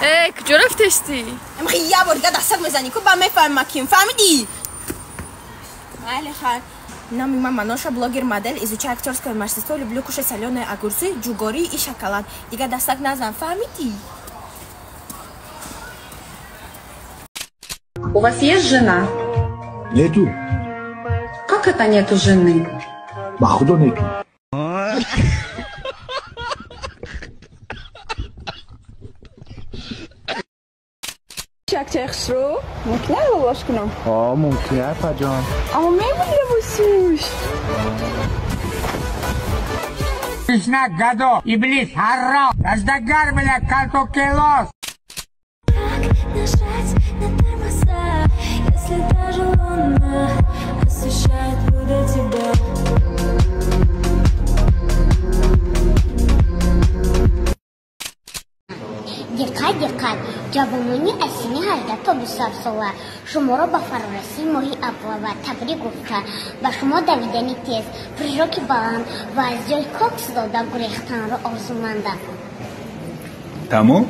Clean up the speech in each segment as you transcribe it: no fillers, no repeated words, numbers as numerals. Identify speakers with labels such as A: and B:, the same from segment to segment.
A: Э, куҷо рафтестӣ?
B: Амхи я бор дига дастак мезанӣ ку ба мефаҳмам ким, фаҳмидӣ? Майли хай. Номи ман Маноша, блогер, модель, изучаю актерское мастерство, люблю кушать соленые огурцы, ҷугорӣ и шоколад. Дига дастак назан, фаҳмидӣ?
C: У вас есть жена?
D: Нету.
C: Как это нету жены?
D: Ба худо нету.
E: Чакчаи хушрӯ, мумкин аст лолош кунам?
D: О, мумкин апаҷон.
E: Аммо мемон либосуш.
F: Кришна, гадо, иблис, ҳарром, аждагар, бля, калтокелос.
G: Как нажать на тормоза, если даже луна освещает путь до тебя?
H: Диққат, диққат, ҷавонони аз синни 18 то 27 сола шуморо ба фарорасии моҳи аблава табрик гуфта, ба шумо давидани тез, прыжоки баланд ва аз ҷой кокс дода гурехтанро орзумандам.
I: Тамом?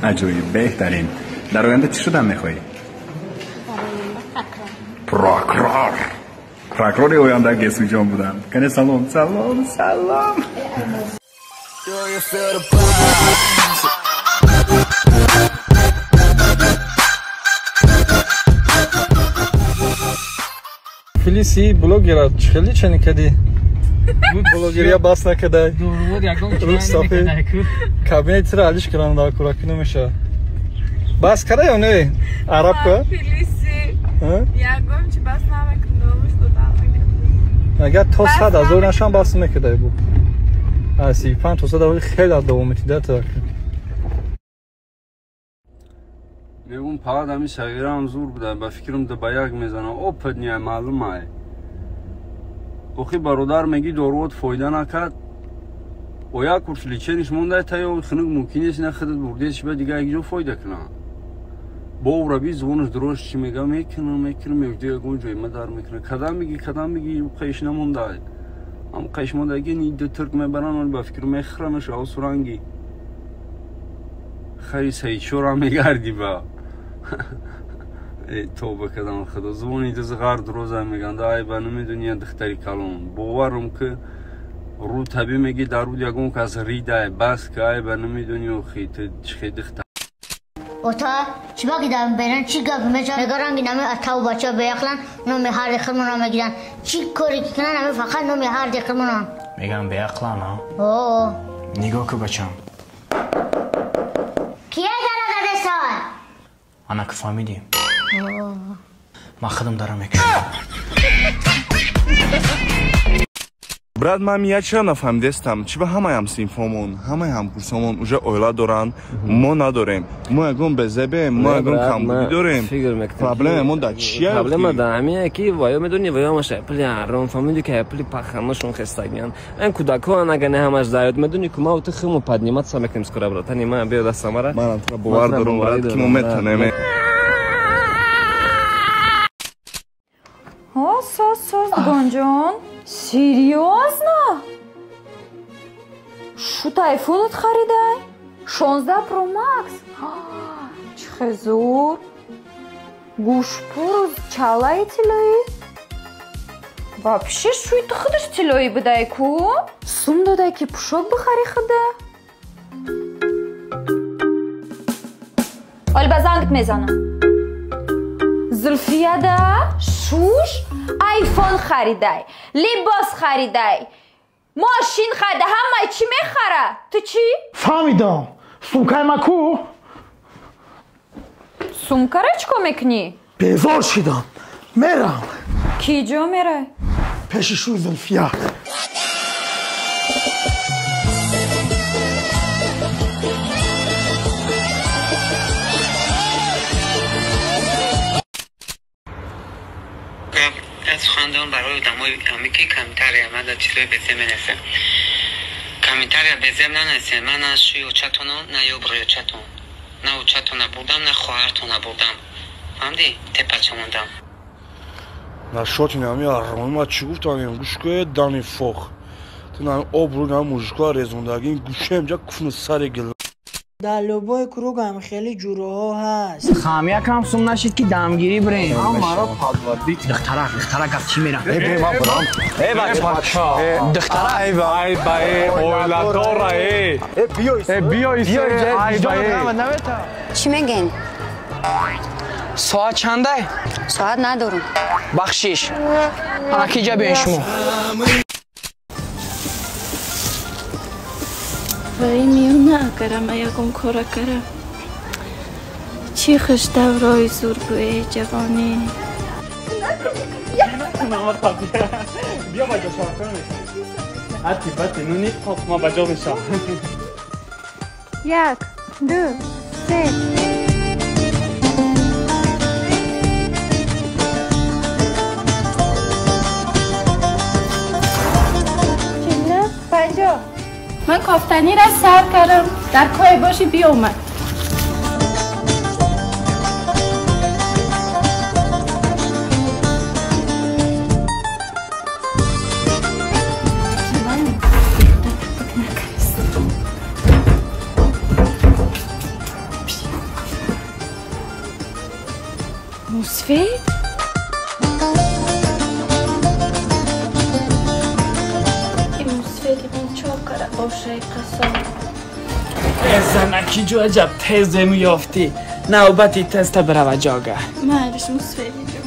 I: Аҷоиб, беҳтарин. Дар оянда чӣ шудан мехоҳӣ?
H: Дар оянда прокурор.
I: Прокурор. Прокурори оянда Гесуҷон буданд. Кане салом, салом, салом.
J: Филиси блогера хеле чани кади? Блогерия бас накадай. Кабинетро алиш кардам, дар кӯраки намеша. Бас када ё не? Арабка?
A: Филиси. Ягон чи бас намекунам, что.
J: Агар то 100,000 нашам бас мекадай бу. Аз 35 то 100 хеле давом метида так.
K: Мегум палат ами сағираам зур буда, ба фикрам да ба як мезана, опыт не маълум ай. Охи бародар меги доруот фоида накард. Оя курс лечениш мондай тайё хунук мумкин нест, на худат бурдес ба дига як ҷо фоида кунам. Бо раби звонаш дрош чи мега мекунам, мекунам, як ҷо ягон ҷой ма дар мекунам. Кадам меги қайш намондай. Ам қайш мондаги ни ду турк мебаран, ба фикр мехӯрамаш ав суранги. Хари саичора мегарди ба. Тоба кардам худо. Звони дизғар дуроза меганд, ай ба намедони духтари калон. Боварам ки рӯ таби меги дар руд ягон кас ридай, бас ки ай ба намедони охи ту чихе духтар.
H: Ота, чӣ ба гидам беран, чӣ гап мезанам? Мега ранги нами атаву бача беақлан, номи ҳарди худмонро мегиранд. Чӣ коре ки кунанд, ами фақат номи ҳарди худмонро.
L: Мегам беақлан, а?
H: О.
L: Нигоҳ ку бачам.
H: Кия дара дадесавай?
L: Ана ки фаҳмидӣ. Ман худам дара мекушам.
M: Брат, ман я чира нафаҳмидестам, чи ба ҳамаи ҳамсинфомон, ҳамаи ҳамкурсомон уже оила доранд, мо надорем. Мо ягон безебем, мо ягон камбудӣ дорем. Проблема мо дар чия?
N: Проблема дар ҳамине ки ваё медони, ваё ҳамаш пули ҳаром, фаҳмиди ки пули паханашон хестагиян. Ан кӯдакҳоан агар не ҳамаш дарёд, медони ки ма ту худмо подниматься мекунем скоро, братани ман биё дастамара.
M: Манам тура бовар дорам, брат, ки мо метавонем.
E: О, соз, соз, Гонҷон. Серьезно? Шу айфонат харидай? 16 Pro Max? Чӣ хезур! Гӯшпуру чалаи тиллоӣ? Вообще шӯи ту худаш тиллоӣ будай ку? Сум додай ки пӯшок бихари худа? Оли ба зангт мезанам. Зулфияда шуш айфон харидай, либос харидай, мошин харидай, ҳамаи чӣ мехара? Ту чӣ?
O: Фаҳмидам. Сумкаи ма ку?
E: Сумкара чӣ кор мекунӣ?
O: Безор шидам. Мерам.
E: Ки ҷо мерай?
O: Пеши шӯи Зулфия.
P: Сухандон барои одамои ҳаме ки комментария ман дар чизои безеб менависем. Комментария безеб нанависем. Ман на шӯи очатоно, на ёброи очатон. На очатона бурдам, на хоҳартона бурдам. Фаҳмидӣ? Тепача мондам.
M: Нашоти нами арроми ма чӣ гуфтам? Гӯш кӯ дани фох. Ту нами обрӯи нами мужикоа резондагин гӯшем ҷа куфни сари гил.
Q: Дар любой круг ҳам хеле ҷуроҳо ҳаст.
L: Хам якам сум нашид ки дамгирӣ бирем.
K: Маро подводить.
L: Духтарак, духтарак гап чӣ мерам?
K: Э, бре, ман бурам.
L: Э, бача.
K: Духтара ай ба ай ба э, оиладора э.
D: Э, биё
K: э, биё ай ба э.
C: Чӣ мегӯем?
L: Соат чандай?
C: Соат надорам.
L: Бахшиш. Ана ки ҷа биёен шумо.
A: Ваи миёна агарам ягон кора карам. Чӣ хуш даврои зургӯе ҷавонӣ.
J: Биё ба ҷо шавакка мекунем. Ати бати нуни қоқ ма ба ҷо мешавам.
A: 1, 2, 3. 50. Ман кофтаниро сар кардам, дар кое бошӣ биёмад. Мусфед?
Q: Занаки ҷо аҷаб тезе меёфтӣ. Навбати теста бирава ҷога.
A: Майлиш мусфеди ҷо.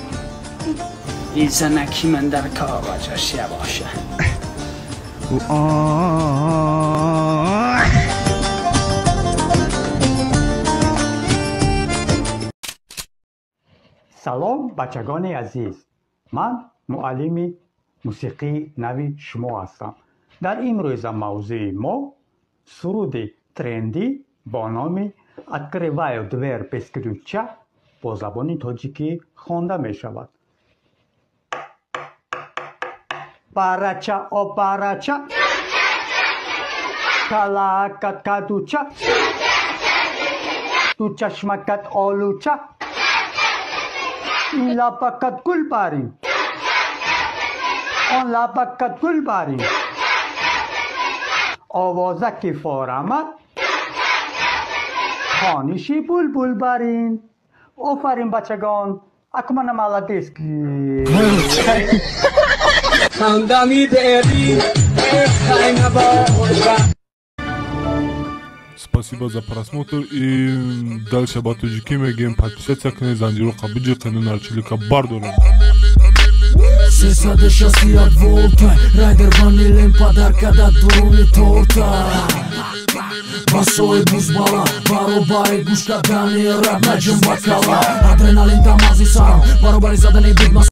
Q: И занаки ман дар каваҷаш явоша.
F: Салом, бачагони азиз. Ман муаллими мусиқии нави шумо ҳастам. Дар имрӯза мавзӯи мо суруди трендӣ бо номи «Открываю дверь без ключа» бо забони тоҷикӣ хонда мешавад. Барача о барача, калакат кадуча, ду чашмакат олуча, ин лабакат гулбарин, он лабакат гулбарин. Овозаки форамад, хониши булбул барин. Офарин, бачагон, акмана молодец.
R: Спасибо за просмотр и дальше ба тоҷикӣ мегӯем: подписаться кунед, занҷироқа биҷиқену нарчилика бардорем.
S: 361 волта райдер ванилем подарка да дуруни торта. Басои бузбала баробари гӯш кардани раб наҷум ба кала адреналин дамази сарам баробари задани бигма.